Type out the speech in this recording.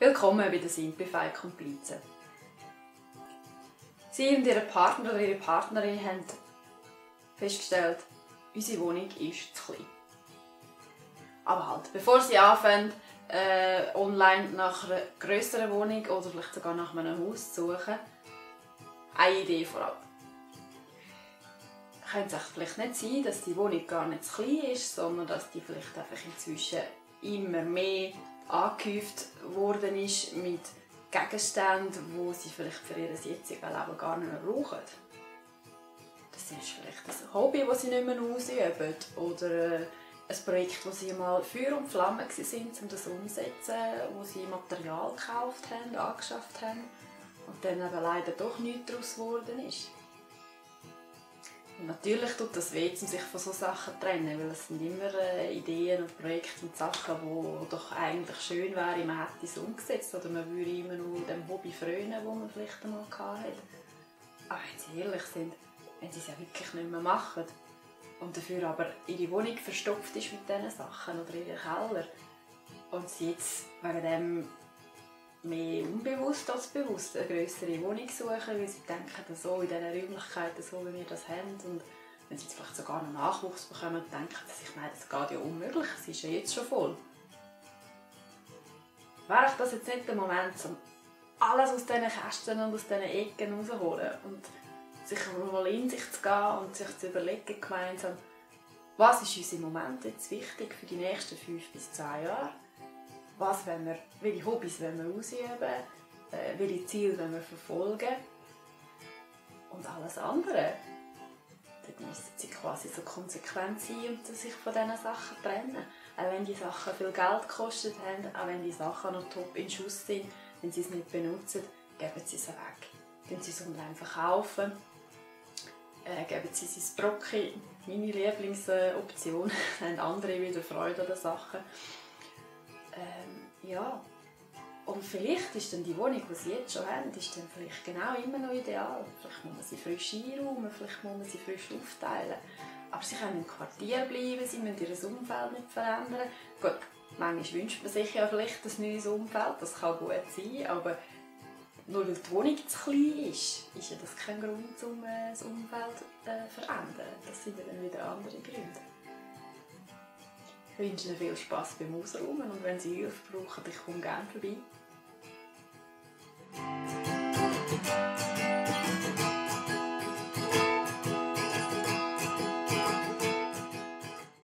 Willkommen bei der Simplify Komplize. Sie und Ihr Partner oder Ihre Partnerin haben festgestellt, unsere Wohnung ist zu klein. Aber halt, bevor Sie anfangen, online nach einer grösseren Wohnung oder vielleicht sogar nach einem Haus zu suchen, eine Idee vorab. Könnte es vielleicht nicht sein, dass die Wohnung gar nicht zu klein ist, sondern dass die vielleicht einfach inzwischen immer mehr angehäuft worden ist mit Gegenständen, die sie vielleicht für ihr jetziges Leben gar nicht mehr brauchen. Das ist vielleicht ein Hobby, das sie nicht mehr ausüben oder ein Projekt, wo sie mal Feuer und Flamme waren, um das umzusetzen, wo sie Material gekauft haben, angeschafft haben und dann aber leider doch nichts daraus geworden ist. Und natürlich tut das weh, um sich von solchen Sachen zu trennen, weil es sind immer Ideen und Projekte und Sachen, die doch eigentlich schön wären, man hätte es umgesetzt oder man würde immer nur dem Hobby frönen, das man vielleicht einmal hatte. Aber wenn sie ehrlich sind, wenn sie es ja wirklich nicht mehr machen und dafür aber ihre Wohnung verstopft ist mit diesen Sachen oder ihren Keller und sie jetzt wegen dem mehr unbewusst als bewusst eine grössere Wohnung suchen, weil sie denken, so in diesen Räumlichkeiten, so wie wir das haben. Und wenn sie jetzt vielleicht sogar einen Nachwuchs bekommen, denken sie sich, nein, das geht ja unmöglich, es ist ja jetzt schon voll. Wäre das jetzt nicht der Moment, um alles aus diesen Kästen und aus diesen Ecken rauszuholen und sich mal in sich zu gehen und sich zu überlegen gemeinsam, was ist uns im Moment jetzt wichtig für die nächsten 5 bis 10 Jahre? Welche Hobbys wollen wir ausüben, welche Ziele wollen wir verfolgen und alles andere. Dort müssen sie quasi so konsequent sein und sich von diesen Sachen trennen. Auch wenn die Sachen viel Geld gekostet haben, auch wenn die Sachen noch top in Schuss sind, wenn sie es nicht benutzen, geben sie sie weg. Geben sie es online verkaufen, geben sie es ins Brocki, meine Lieblingsoption, dann haben andere wieder Freude an den Sachen. Ja, und vielleicht ist dann die Wohnung, die sie jetzt schon haben, ist dann vielleicht genau immer noch ideal. Vielleicht muss man sie frisch einräumen, vielleicht muss man sie frisch aufteilen. Aber sie können im Quartier bleiben, sie müssen ihr Umfeld nicht verändern. Gut, manchmal wünscht man sich ja vielleicht ein neues Umfeld, das kann gut sein, aber nur weil die Wohnung zu klein ist ja das kein Grund, um das Umfeld zu verändern. Das sind dann wieder andere Gründe. Ich wünsche Ihnen viel Spass beim Ausräumen und wenn Sie Hilfe brauchen, ich komme gerne vorbei.